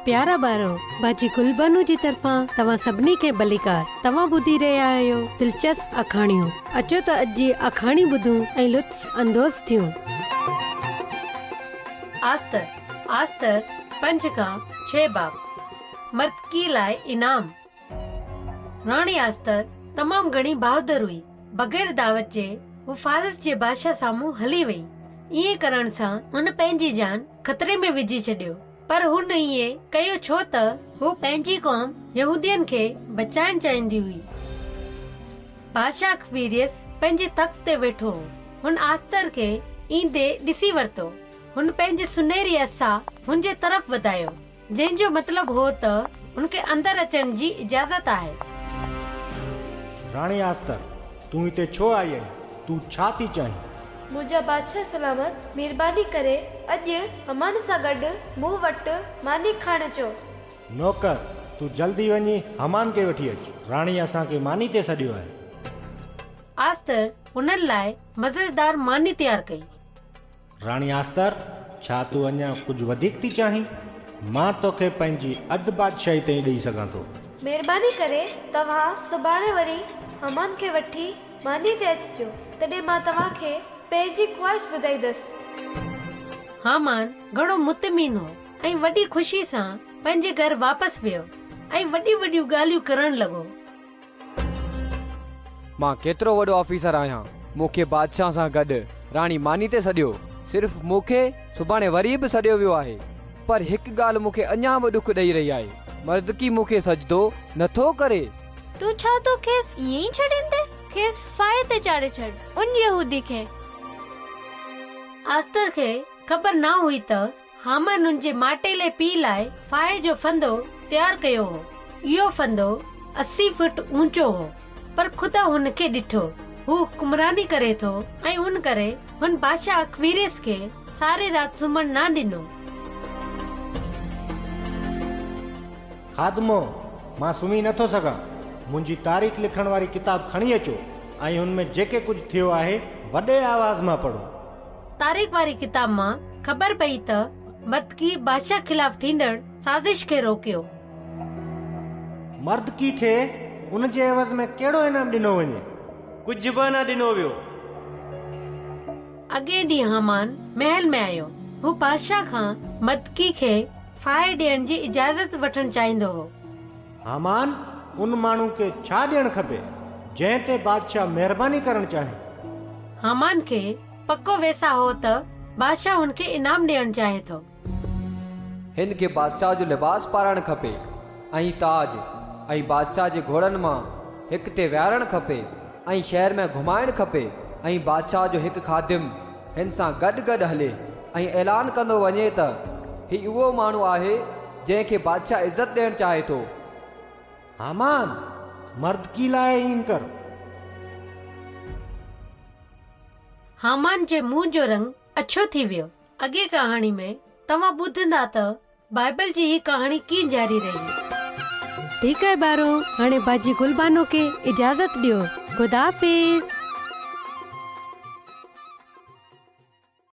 پيارا ٻارو، باجي گل بانو جي طرفان توهان سڀني کي ڀليڪار. توهان ٻڌي رهيا آهيو دلچسپ آکاڻيون. اچو ته اڄ جي آکاڻي ٻڌون ۽ لطف اندوز ٿيون. آستر، آستر پنج کان ڇهه باب، مردڪي لاء انعام. راڻي آستر تمام گهڻي بهادر هئي. بغير دعوت جي هو فارس جي بادشاهه سامهون هلي وئي. ائين ڪرڻ سان هن پنهنجي جان خطري ۾ وجهي ڇڏيو. پر هن ائين ڪيو ڇو ته هو پنهنجي قوم يهودين کي بچائڻ چاهيندي هئي. بادشاهه اخويريس پنهنجي تخت تي ويٺو هو. هن آستر کي ايندي ڏسي ورتو. هن پنهنجي سنهري عصا هن جي طرف وڌايو، جنهن جو مطلب هو ته هن کي اندر اچڻ جي اجازت آهي. راڻي آستر، تون هتي ڇو آئي آهين؟ تون ڇا ٿي چاهين؟ منهنجا بادشاهه سلامت، مهرباني ڪري اڄ هامان سان گڏ مون وٽ ماني کائڻ اچو. نوڪر، تون جلدي وڃي هامان کي وٺي اچ. راڻي اسان کي ماني تي سڏيو آهي. آستر هنن لاء مزيدار ماني تيار ڪئي. راڻي آستر، ڇا تون اڃا ڪجهه وڌيڪ ٿي چاهين؟ مان توکي پنهنجي اڌ بادشاهي تائين ڏيئي سگهان ٿو. مهرباني ڪري توهان سڀاڻي وري هامان کي وٺي ماني تي اچجو، تڏهن مان توهان کي پنهنجي خواهش ٻڌائيندس. هامان گهڻو مطمئن هو ۽ وڏي خوشي سان پنهنجي گهر واپس ويو ۽ وڏيون وڏيون ڳالهيون ڪرڻ لڳو. مان ڪيترو وڏو آفيسر آهيان. مون کي بادشاهه سان گڏ راڻي ماني تي سڏيو. صرف مون کي سڀاڻي وري به سڏيو ويو آهي. پر هڪ ڳالهه مون کي اڃا به ڏک ڏئي رهي آهي. مردڪي مون کي سجدو نه ٿو ڪري. تون ڇا ٿو کيس ائين ئي ڇڏيندين؟ کيس ڦاهي تي چاڙهي ڇڏ، ان يهودي کي. آستر کي خبر نه هئي ته هامان هن جي ماٽيلي پيء لاء ڦاهي جو ڦندو تيار ڪيو هو. اهو ڦندو 80 فٽ اوچو هو. پر خدا هن کي ڏٺو. هو حڪمراني ڪري ٿو ۽ ان ڪري هن بادشاهه اخويريس کي ساري رات سمهڻ نه ڏنو. خادمو، مان سمهي نه ٿو سگهان. منهنجي تاريخ لکڻ واري ڪتاب کڻي اچو ۽ ان ۾ جيڪي ڪجهه ٿيو آهي، وڏي آواز مان پڙهو. تاريخ واري ڪتاب مان خبر پئي ته مردڪي بادشاهه خلاف ٿيندڙ سازش کي روڪيو. مردڪي کي ان جي عيوض ۾ ڪهڙو انعام ڏنو وڃي؟ ڪجهه به نه ڏنو ويو. اڳئين ڏينهن هامان محل ۾ آيو. هو بادشاهه کان مردڪي کي ڦاهي ڏيڻ جي اجازت وٺڻ چاهيندو هو. هامان ان ماڻهو کي ڇا ڏيڻ کپي، جنهن تي بادشاهه مهرباني ڪرڻ چاهي؟ هامان کي پڪو ويساهه هو ته بادشاهه هن کي انعام ڏيڻ چاهي ٿو. هن کي بادشاهه جو لباس پارائڻ کپي ۽ تاج ۽ بادشاهه جي گهوڙن مان هڪ تي ويهارڻ کپي ۽ شهر ۾ گهمائڻ کپي ۽ بادشاهه جو هڪ خادم هن سان گڏ گڏ هلي ۽ اعلان ڪندو وڃي ته هي اهو ماڻهو آهي جنهن کي بادشاهه عزت ڏيڻ چاهي ٿو. هامان، مردڪي لاء ائين ڪر. هامان جي منهن جو رنگ اڇو ٿي ويو. اڳين ڪهاڻي ۾ توهان ٻڌندا ته بائبل جي هي ڪهاڻي ڪيئن جاري رهي. ٺيڪ آهي ٻارو هاڻي باجي گل بانو کي اجازت ڏيو خدا حافظ.